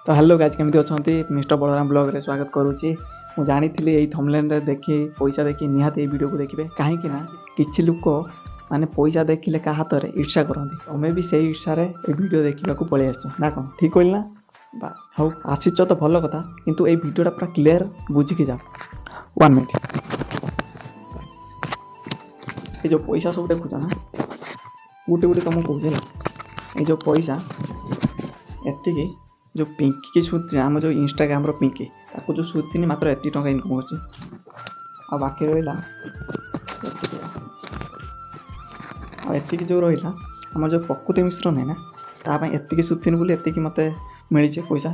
ତ hello guys, କେମିତି ଅଛନ୍ତି? ମିଷ୍ଟର ବଳରାମ ବ୍ଲଗ୍ରେ ସ୍ୱାଗତ କରୁଛି। ମୁଁ ଜାଣିଥିଲି ଏଇ ଥମ୍ବନେଲ୍ରେ ଦେଖି, ପଇସା ଦେଖି ନିହାତି ଏଇ ଭିଡ଼ିଓକୁ ଦେଖିବେ, କାହିଁକି ନା କିଛି ଲୋକ ମାନେ ପଇସା ଦେଖିଲେ କାହା ହାତରେ ଈର୍ଷା କରନ୍ତି। ତମେ ବି ସେଇ ଈର୍ଷାରେ ଏଇ ଭିଡ଼ିଓ ଦେଖିବାକୁ ପଳେଇ ଆସିଛ ନା କ'ଣ? ଠିକ୍ କହିଲି ନା? ବାସ୍, ହଉ, ଆସିଛ ତ ଭଲ କଥା, କିନ୍ତୁ ଏଇ ଭିଡ଼ିଓଟା ପୁରା କ୍ଲିୟର ବୁଝିକି ଯାଅ। 1 ମିନିଟ୍। ଏ ଯେଉଁ ପଇସା ସବୁ ଦେଖୁଛ ନା, ଗୋଟେ ଗୋଟେ ତମକୁ କହୁଛି ହେଲା। ଏଇ ଯେଉଁ ପଇସା ଏତିକି, ଯେଉଁ ପିଙ୍କି ସୁତି, ଆମ ଯେଉଁ ଇନଷ୍ଟାଗ୍ରାମର ପିଙ୍କି, ତାକୁ ଯେଉଁ ସୁତିନି, ମାତ୍ର ଏତିକି ଟଙ୍କା ଇନକମ୍ କରୁଛି। ଆଉ ବାକି ରହିଲା ଏତିକି। ଆଉ ଏତିକି ଯେଉଁ ରହିଲା, ଆମର ଯେଉଁ ପ୍ରକୃତି ମିଶ୍ର ନାହିଁ ନା, ତା ପାଇଁ ଏତିକି ସୁତିନି ବୋଲି ଏତିକି ମୋତେ ମିଳିଛି ପଇସା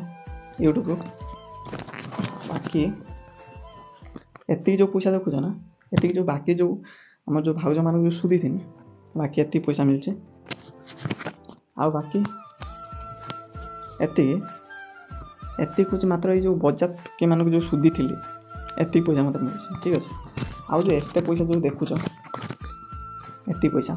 ୟୁଟ୍ୟୁବରୁ। ବାକି ଏତିକି ଯେଉଁ ପଇସା ଦେଖୁଛ ନା, ଏତିକି ଯେଉଁ ବାକି ଯେଉଁ ଆମର ଯେଉଁ ଭାଉଜମାନଙ୍କୁ ଯେଉଁ ସୁଧିଥିନି, ବାକି ଏତିକି ପଇସା ମିଳିଛି। ଆଉ ବାକି ଏତିକି, ଏତିକି ହେଉଛି ମାତ୍ର ଏଇ ଯେଉଁ ବଜାର ଟୋକିମାନଙ୍କୁ ଯେଉଁ ସୁଧିଥିଲି, ଏତିକି ପଇସା ମୋତେ ମିଳିଛି। ଠିକ୍ ଅଛି। ଆଉ ଯେଉଁ ଏତେ ପଇସା ଯେଉଁ ଦେଖୁଛ, ଏତିକି ପଇସା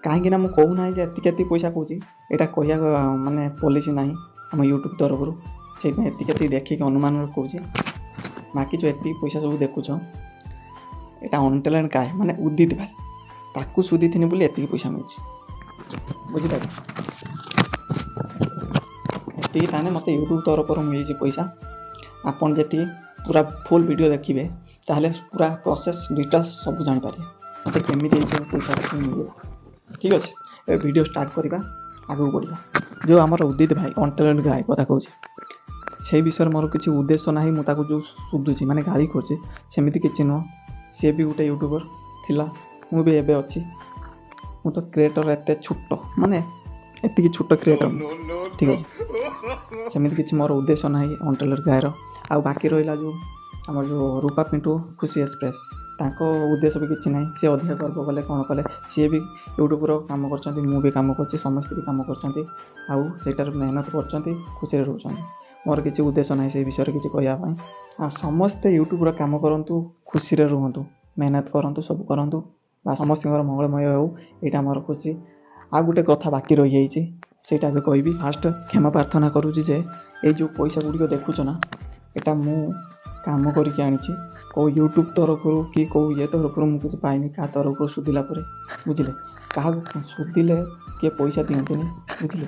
କାହିଁକି ନା ମୁଁ କହୁନାହିଁ ଯେ ଏତିକି ଏତିକି ପଇସା କହୁଛି, ଏଇଟା କହିବା ମାନେ ପଲିସି ନାହିଁ ଆମ ୟୁଟ୍ୟୁବ୍ ତରଫରୁ, ସେଇଥିପାଇଁ ଏତିକି ଏତିକି ଦେଖିକି ଅନୁମାନରେ କହୁଛି। ବାକି ଯେଉଁ ଏତିକି ପଇସା ସବୁ ଦେଖୁଛ, ଏଇଟା ଅନଟ୍ୟାଲେଣ୍ଟ ଗାଏ ମାନେ ଉଦିତ ଭାଇ, ତାକୁ ସୁଧିଥିନି ବୋଲି ଏତିକି ପଇସା ମିଳୁଛି, ବୁଝିପାରିଲେ? ଏତିକି ତାହେଲେ ମୋତେ ୟୁଟ୍ୟୁବ୍ ତରଫରୁ ମିଳିଛି ପଇସା। ଆପଣ ଯେତିକି ପୁରା ଫୁଲ୍ ଭିଡ଼ିଓ ଦେଖିବେ, ତାହେଲେ ପୁରା ପ୍ରୋସେସ୍ ଡିଟେଲ୍ସ ସବୁ ଜାଣିପାରିବେ ମୋତେ କେମିତି ଏଇସବୁ ପଇସା ସବୁ ମିଳିଲା। ଠିକ୍ ଅଛି, ଏବେ ଭିଡ଼ିଓ ଷ୍ଟାର୍ଟ କରିବା, ଆଗକୁ ବଢ଼ିବା। ଯେଉଁ ଆମର ଉଦିତ ଭାଇ ଅନଟ୍ୟାଲେଣ୍ଟ ଗାଏ କଥା କହୁଛି, ସେଇ ବିଷୟରେ ମୋର କିଛି ଉଦ୍ଦେଶ୍ୟ ନାହିଁ। ମୁଁ ତାକୁ ଯେଉଁ ସୁଧୁଛି ମାନେ ଗାଳି କରୁଛି, ସେମିତି କିଛି ନୁହଁ। ସିଏ ବି ଗୋଟେ ୟୁଟ୍ୟୁବର ଥିଲା, ମୁଁ ବି ଏବେ ଅଛି। ମୁଁ ତ କ୍ରିଏଟର୍ ଏତେ ଛୋଟ, ମାନେ ଏତିକି ଛୋଟ କ୍ରିଏଟର୍। ଠିକ୍ ଅଛି, ସେମିତି କିଛି ମୋର ଉଦ୍ଦେଶ୍ୟ ନାହିଁ ଅନଟ୍ୟାଲେଣ୍ଟ ଗାଏର। ଆଉ ବାକି ରହିଲା ଯେଉଁ ଆମର ଯେଉଁ ରୂପା ପିଣ୍ଟୁ ଖୁସି ଏକ୍ସପ୍ରେସ୍, ତାଙ୍କ ଉଦ୍ଦେଶ୍ୟ ବି କିଛି ନାହିଁ। ସେ ଅଧିକା ଗର୍ବ କଲେ କ'ଣ କଲେ? ସିଏ ବି ୟୁଟ୍ୟୁବ୍ର କାମ କରୁଛନ୍ତି, ମୁଁ ବି କାମ କରୁଛି, ସମସ୍ତେ ବି କାମ କରୁଛନ୍ତି, ଆଉ ସେଇଟାରେ ମେହନତ କରୁଛନ୍ତି, ଖୁସିରେ ରହୁଛନ୍ତି। ମୋର କିଛି ଉଦ୍ଦେଶ୍ୟ ନାହିଁ ସେଇ ବିଷୟରେ କିଛି କହିବା ପାଇଁ। ଆଉ ସମସ୍ତେ ୟୁଟ୍ୟୁବ୍ର କାମ କରନ୍ତୁ, ଖୁସିରେ ରୁହନ୍ତୁ, ମେହନତ କରନ୍ତୁ, ସବୁ କରନ୍ତୁ, ବା ସମସ୍ତଙ୍କର ମଙ୍ଗଳମୟ ହେଉ, ଏଇଟା ମୋର ଖୁସି। ଆଉ ଗୋଟେ କଥା ବାକି ରହିଯାଇଛି, ସେଇଟା ବି କହିବି। ଫାଷ୍ଟ କ୍ଷମା ପ୍ରାର୍ଥନା କରୁଛି ଯେ ଏଇ ଯେଉଁ ପଇସା ଗୁଡ଼ିକ ଦେଖୁଛ ନା, ଏଇଟା ମୁଁ କାମ କରିକି ଆଣିଛି। କେଉଁ ୟୁଟ୍ୟୁବ୍ ତରଫରୁ କି କେଉଁ ଇଏ ତରଫରୁ ମୁଁ କିଛି ପାଇନି, କାହା ତରଫରୁ ସୁଧିଲା ପରେ, ବୁଝିଲେ? କାହାକୁ ସୁଧିଲେ କିଏ ପଇସା ଦିଅନ୍ତିନି, ବୁଝିଲେ?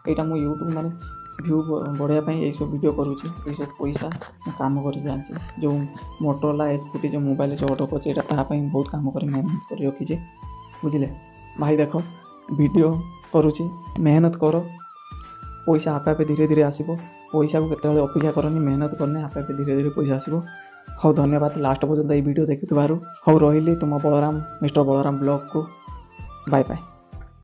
ଏଇଟା ମୁଁ ୟୁଟ୍ୟୁବ୍ ମାନେ ଭ୍ୟୁ ବଢ଼ାଇବା ପାଇଁ ଏଇସବୁ ଭିଡ଼ିଓ କରୁଛି। ଏଇସବୁ ପଇସା ମୁଁ କାମ କରିକି ଆଣିଛି। ଯେଉଁ ମୋଟୋରୋଲା S40 ଯେଉଁ ମୋବାଇଲ୍ ଯେଉଁ ଅର୍ଡ଼ର କରିଛି, ଏଇଟା ତା ପାଇଁ ବହୁତ କାମ କରି ମେହନତ କରି ରଖିଛି, ବୁଝିଲେ? ଭାଇ ଦେଖ, ଭିଡ଼ିଓ କରୁଛି, ମେହନତ କର, ପଇସା ଆପେ ଆପେ ଧୀରେ ଧୀରେ ଆସିବ। ପଇସାକୁ କେତେବେଳେ ଅପେକ୍ଷା କରନି, ମେହନତ କରନି, ଆପେ ଆପେ ଧୀରେ ଧୀରେ ପଇସା ଆସିବ। ହଉ, ଧନ୍ୟବାଦ ଲାଷ୍ଟ ପର୍ଯ୍ୟନ୍ତ ଏଇ ଭିଡ଼ିଓ ଦେଖିଥିବାରୁ। ହଉ, ରହିଲି ତୁମ ବଳରାମ, ମିଷ୍ଟର ବଳରାମ ବ୍ଲଗ୍କୁ। Bye bye.